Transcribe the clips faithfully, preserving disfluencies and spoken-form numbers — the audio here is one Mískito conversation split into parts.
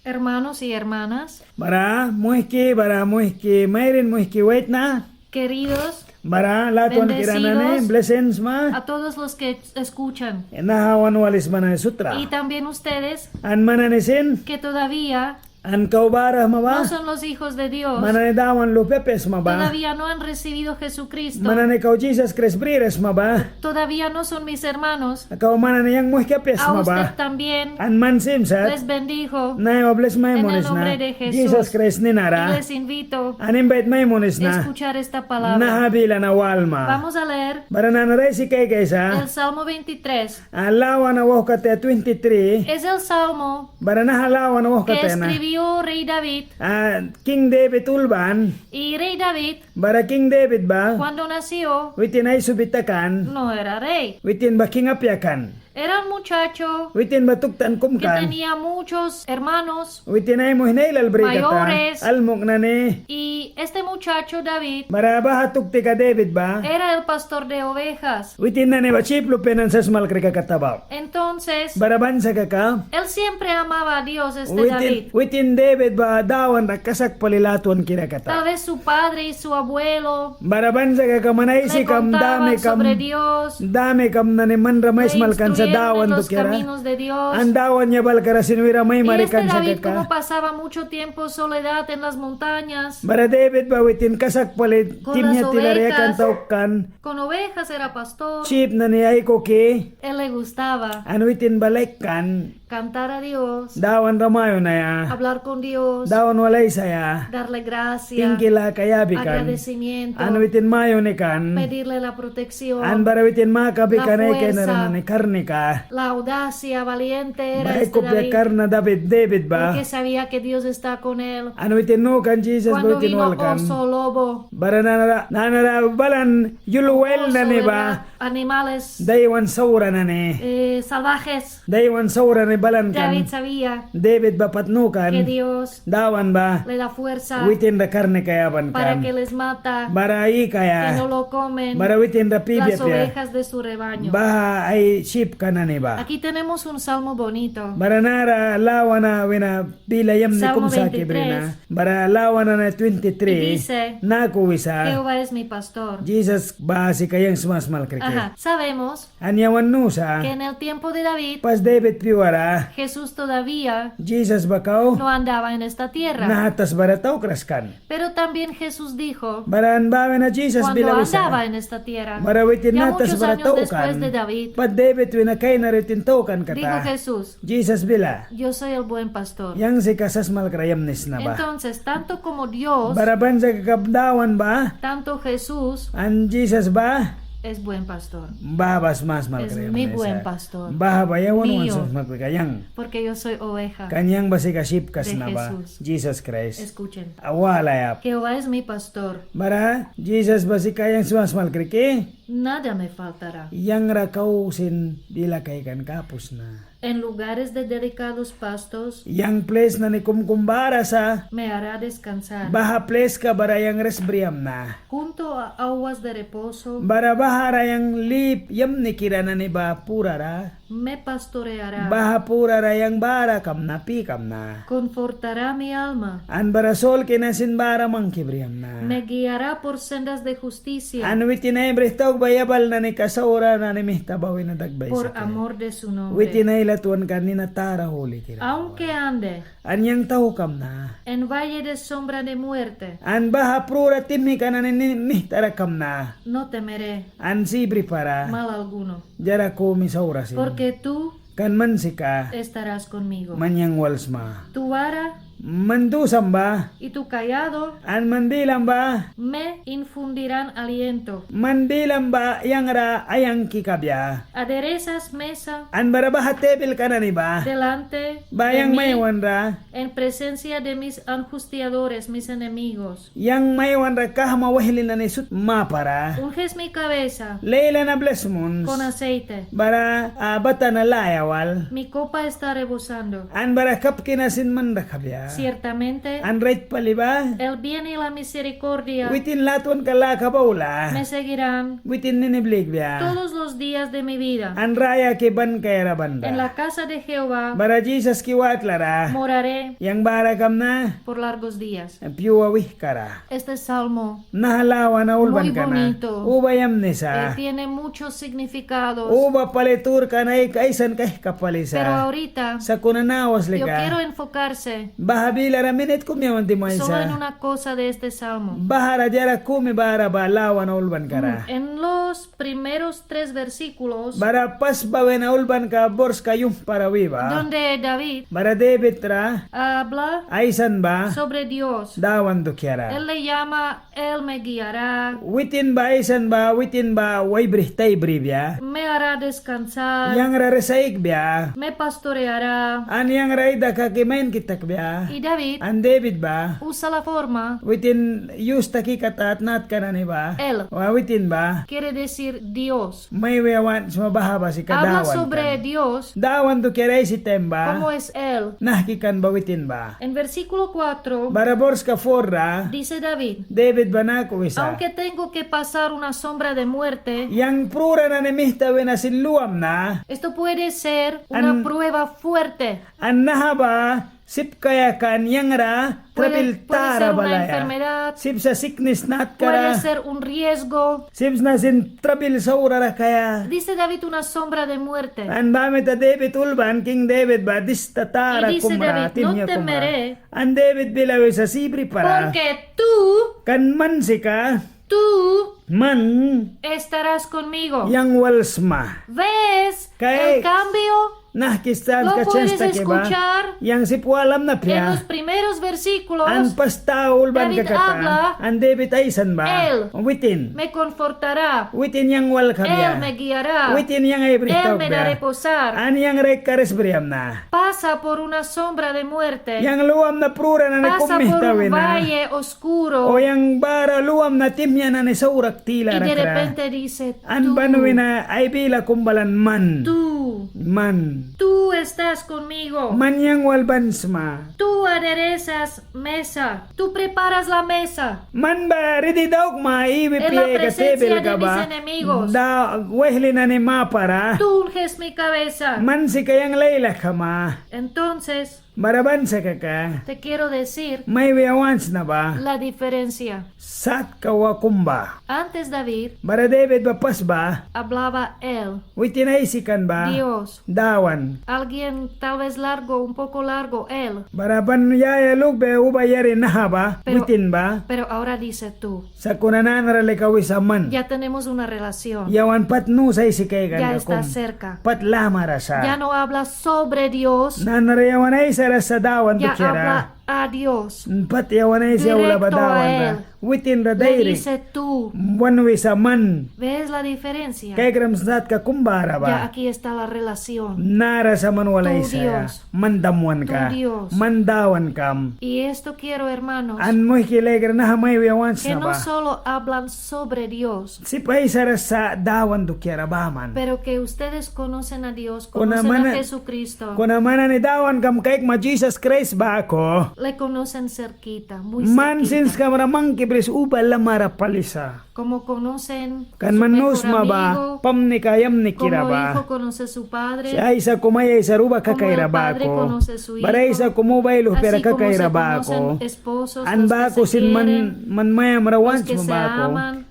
Hermanos y hermanas. Bara muihki, bara muihki mairin, muihki waitna. Queridos. Bara latwankira nani, bendecidos, blessings ma. A todos los que escuchan. Naha wan walisma nani sut ra. Y también ustedes. An man nani sin. Que todavía An kau bara sma ba. No son los hijos de Dios. Man nani Dawan luhpia apia sma ba. Todavía no han recibido Jesucristo. Man nani kau Jisas Kraist briras sma ba. Todavía no son mis hermanos. Kau man nani yang muihki apia sma ba. A usted también. An man sim sat. Les bendijo. Naiwa blis mai munisna. En el nombre de Jesús. Jisas Kraist nina ra. Y les invito. An invait mai munisna. Escuchar esta palabra. Naha bila na walma. Vamos a leer. Bara nanara aisi kaikaisa. El Salmo veintitrés. A, lawana wauhkataya twenty-three. Es el salmo Bara naha lawana wauhkataya na. Que escribió rey David. A, King David ulban. Y rey David, bara King David ba. Cuando nació, witin aisubi takan. No era rey. Witin ba king apia kan. Era un muchacho. Witin ba tuktan kum kan. Que tenía muchos hermanos. Witin ai muihni ailal bri kata. Mayores. Almuk nani. Y este muchacho David. Bara baha tuktika David ba. Era el pastor de ovejas. Witin nani ba syip lupia nani sasmalkrika kata ba. Entonces, bara ban sa kaka, él siempre amaba a Dios, este David. Witin, witin David ba Dawan ra kasak pali latwankira kata. Tal vez su padre y su abuelo. Bara ban sa kaka man aisikam, damikam, le contaban sobre Dios, damikam nani man ra mai smalkan sa Dawan dukiara. Le instruyeron en los caminos de Dios. An Dawan yabalkara sin wira mai marikan sa kaka. Y este David, como pasaba mucho tiempo soledad en las montañas, bara David ba witin kasak pali tihmia tilara yakan taukan. Con las ovejas, con ovejas era pastor. Syip nani aikuki. Él le gustaba. An witin ba laik kan. Cantar a Dios. Dawan ra mayunaia. Hablar con Dios. Dawan wal aisaia. Darle gracia. Tingki laka yabi kan. Agradecimiento. An witin mayuni kan. Pedirle la protección. An bara witin makabi kan ai kainara nani karnika. La fuerza. La audacia, valiente era este David. Bara ai kupia karna David, David ba. Porque sabía que Dios está con él. An witin nu kan Jisas ba witin wal kan. Cuando vino oso, lobo. Bara nanara, nanara balan yul wail nani ba. Oso, ¿verdad? Animales. Daiwan saura nani. Eh, salvajes. Daiwan saura nani balan kan. David sabía. David ba pat nu kan. Que Dios. Dawan ba. Le da fuerza. Witin ra karnika yaban kan. Para que les mata. Bara ikaia. Que no lo comen. Bara witin ra pibia apia. Las ovejas de su rebaño. Baha ai syipka nani ba. Aquí tenemos un salmo bonito. Bara nara lawana wina bila yamni kum saki brina. Salmo veintitrés. Bara lawana na twenty-three. Y dice, naku wisa. Jehová es mi pastor. Jisas ba sika yang smasmalkriki. Ajá. Sabemos. An yawan nu sa. Que en el tiempo de David. Pas David piuara. Jesús todavía. Jisas ba kau. No andaba en esta tierra. Naha tasbara taukras kan. Pero también Jesús dijo. Bara an ba wina Jisas bila wisa. Cuando andaba en esta tierra. Bara witin naha tasbara taukan. Ya muchos años después de David. Pat David wina kainara witin taukan kata. Dijo Jesús. Jisas bila. Yo soy el buen pastor. Yang sika sasmalkra yamni sna ba. Entonces, tanto como Dios. Bara ban sa kaka Dawan ba. Tanto Jesús. An Jisas ba. Es buen pastor. Baha ba smasmalkra yamni sa. Es mi buen pastor. Baha ba yawan wan smasmalkrika yang. Mío. Porque yo soy oveja. Kan yang ba sika syipka sna ba. De Jesús. Jisas Kraist. Escuchen. Walaia. Jehová es mi pastor. Bara Jisas ba sika yang smasmalkriki. Nada me faltará. Yang ra kau sin bila kaikanka apu sna. En lugares de delicados pastos. Yang plis nani kum kum bara sa. Me hará descansar. Baha pliska bara yang ris briamna. Junto a aguas de reposo. Bara bahara yang lip yamnikira nani ba purara. Me pastoreará. Baha purara yang bara kamna, pi kamna. Confortará mi alma. An bara solki na sin bara mangki briamna. Me guiará por sendas de justicia. An witin ai brih tauk ba yabal nani ka saura nani mihta ba wina dakbaisa. Por amor de su nombre. Witin ai latwanka nina tara hulikira. Aunque ande. An yang taukamna. En valle de sombra de muerte. An baha prura tihmika nani ni-, mihtara kamna. No temeré. An sibripara. Mal alguno. Diara kumi saura sin. Porque tú. Kan man sika. Estarás conmigo. Man yang wal sma. Tu vara. Man dusam ba. Y tu cayado. An man bilam ba. Me infundirán aliento. Man bilam ba yang ra ayangki kabia. Aderezas mesa. An bara baha tebilka nani ba. Delante de mí. Ba yang maiwanra. En presencia de mis angustiadores, mis enemigos. Yang maiwanra kahma waihli nani sut mapara. Unges mi cabeza. Laila na blis muns. Con aceite. Bara, a, bata na laya wal. Mi copa está rebosando. An bara kapki na sin man ra kabia. Ciertamente, an rait pali ba, el bien y la misericordia, witin latwanka laka ba aula, me seguirán, witin nini blikbia, todos los días de mi vida, an rayaki ban kaiara ban ra. En la casa de Jehová, bara Jisas ki watla ra, moraré, yang bara kamna, por largos días. Pyua wihkara. Este salmo, naha lawana ulbanka na, muy bonito, uba yamni sa, eh, tiene muchos significados, uba pali turka na ai-, aisan kaihka pali sa. Pero ahorita, sakuna nawas lika, yo quiero enfocarse, baha bilara minit kumi yawan dimaia sa, solo en una cosa de este salmo, bahara diara kumi bara ba lawana ulbanka ra. Mm, en los primeros tres versículos, bara pas ba wina ulbanka borska yumhpa ra wi ba, donde David, bara Debit ra, habla, aisan ba, sobre Dios, Dawan dukiara. Él le llama, él me guiará, witin ba aisan ba, witin ba waibrih tai bribia, me hará descansar, yang ra ris aikbia, me pastoreará, an yang ra ai dakaki main ki takbia. Y David, an Debit ba, usa la forma, witin yus taki kata tnatka nani ba, él, wa witin ba, quiere decir Dios. Mai wiaia want sma baha ba sika Dawan kan. Habla sobre Dios. Dawan dukiara aisi taim ba, cómo es él, nahki kan ba witin ba. En versículo cuatro, bara borska for ra, dice David, Debit ba naku wisa, aunque tengo que pasar una sombra de muerte, yang prura nani mihta wina sin luamna. Esto puede ser una prueba fuerte. An naha ba sip kaia kan yang ra trabil tara balaia. Puede, puede ser una enfermedad. Sip sa siknis natkara. Puede ser un riesgo. Sip sna sin trabil saura ra kaia. Dice David, una sombra de muerte. An baha mita Debit ulban, King Debit ba dista tara kum ra, tihmia kum ra. Y dice David, no temeré. An Debit bila wisa sibripara. Porque tú, kan man sika, tú, man, estarás conmigo. Yang wal sma. ¿Ves el cambio? Nahki tanka chens taki ba. Lo puedes escuchar. Yang sip walamna apia. En los primeros versículos, an pas ta ulbanka kata, David habla, an Debit aisan ba, él, witin, me confortará, witin yang wal kabia, él me guiará, witin yang ai brih taukbia, él me da reposar, an yang ra ai karisbriamna. Pasa por una sombra de muerte. Yang luamna prura nani kum mihta wina. Pasa por un valle oscuro. O yang bara luamna tihmia nani saurak tilara kra. Y de repente dice, tú. An ban wina ai bila kum balan man. Tú. Man. Tú estás conmigo. Man yang wal ban sma. Tú aderezas mesa. Tú preparas la mesa. Man ba ridi daukma iwi piaika tebilka ba. En la presencia de mis enemigos. Da waihli nani mapara. Tú unges mi cabeza. Man sika yang laila kama. Entonces, bara ban sa kaka, te quiero decir, mai wiaia want sna ba, la diferencia. Satka wa kum ba. Antes David, bara Debit ba pas ba, hablaba él. Witin aisi kan ba, Dios. Dawan. Alguien tal vez largo, un poco largo, él. Bara ban yaia lukbia uba yari naha ba, witin ba. Pero ahora dice tú. Sakuna nanara lika wisa man. Ya tenemos una relación. Yawan pat nus aisi kaikanka kum. Ya está cerca. Pat lamara sa. Ya no habla sobre Dios. Nanara yawan aisaras sa Dawan dukiara. Ya habla a Dios. Pat yawan aisi aula ba Dawan ra. Directo a él. Witin ra dairik. Le dice tú. Wan wisa man. ¿Ves la diferencia? Kaikram satka kum bara ba. Ya aquí está la relación. Nara sa man wal aisaia. Tú Dios. Man damwanka. Tú Dios. Man Dawankam. Y esto quiero, hermanos, an muihki laikra, naha mai wiaia want sna ba, que no solo hablan sobre Dios, sip aisaras sa Dawan dukiara baman. Pero que ustedes conocen a Dios, conocen a Jesucristo. Kuna man nani Dawankam kaikma Jisas Kraist baku. Le conocen cerquita, muy cerquita. Man sinskam ra mangki bris uba lamara pali sa. Como conocen su mejor amigo, kan man nu sma ba pamnika yamnikira ba. Como hijo conoce su padre, aisa kum ai aisa ra uba kakaira baku. Como el padre conoce su hijo, bara aisa kum uba ai luhpia ra kakaira baku. Así como se conocen esposos, los que se quieren, los que se aman,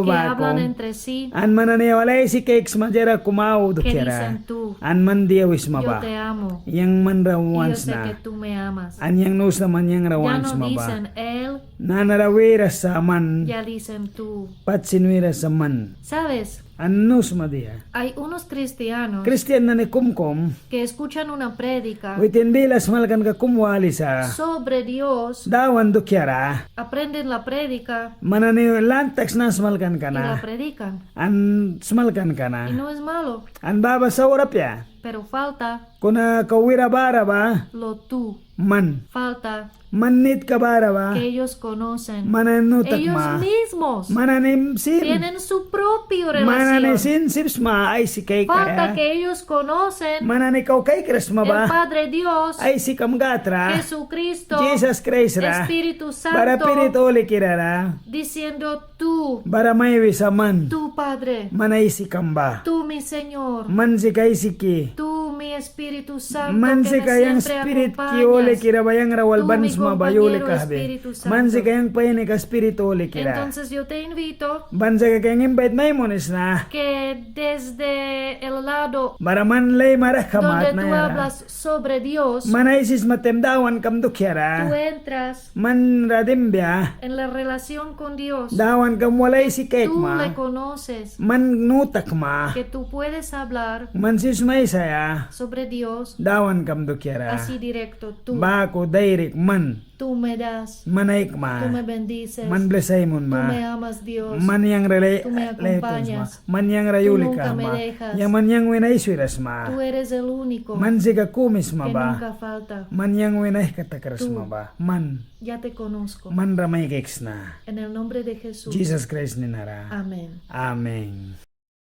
que hablan entre sí, an man nani wal aisi kaiksma diara kum au dukiara. Que dicen tú, an man dia wisma ba, yo te amo, yang man ra want sna. Y yo sé que tú me amas. An yang nu sna man yang ra want sma ba. Ya no dicen él, nanara wiras sa man. Ya dicen tú. Pat sin wiras sa man. ¿Sabes? An nu sma dia. Hay unos cristianos, kristian nani kum kum, que escuchan una prédica, witin bila smalkanka kum walisa, sobre Dios, Dawan dukiara. Aprenden la prédica, man nani lan taksna smalkanka na, y la predican, an smalkanka na. Y no es malo, an baha ba saura apia. Pero falta, kuna kau wira bara ba, lo tú. Man. Falta. Man nitka bara ba. Que ellos conocen. Man nani nu takma. Ellos mismos. Man nani sin. Tienen su propio relación. Man nani sin sip sma aisi kaikaia. Falta que ellos conocen. Man nani kau kaikras sma ba. El Padre Dios. Aisikam Gâd ra. Jesucristo. Jisas Kraist ra. Espíritu Santo. Bara Spirit Hulikira ra. Diciendo, tú. Bara mai wisa man. Tú, Padre. Man aisikam ba. Tú, mi Señor. Man sika Aisiki. Tú, mi Espíritu Santo, que me siempre acompañas. Man sika yang Spirtki Hulikira ba yang ra wal ban sma ba yuli kahbi. Tú, mi compañero Espíritu Santo. Man sika yang painika Spirit Hulikira. Entonces yo te invito. Ban sika kaka yang invait mai munisna. Que desde el lado. Bara man laima rayakam atna ra. Donde tú hablas sobre Dios. Man aisisma taim Dawankam dukiara. Tú entras. Man ra dimbia. En la relación con Dios. Dawankam wal aisi kaikma. Tú le conoces. Man nu takma. Que tú puedes hablar. Man sip sma aisaia. Sobre Dios. Dawankam dukiara. Así directo, tú. Baku dairik man. Tú me das. Man aikma. Tú me bendices. Man blis ai munma. Tú me amas, Dios. Man yang ra lai, lai tusma. Tú me acompañas. Man yang ra yuli kahma. Tú nunca me dejas. Ya man yang wina aiswiras sma. Tú eres el único. Man sika kumi sma ba. Que nunca falta. Man yang wina aihka takras sma ba. Tú. Man. Ya te conozco. Man ra mai kaiksna. En el nombre de Jesús. Jisas Kraist nina ra. Amén. Amén.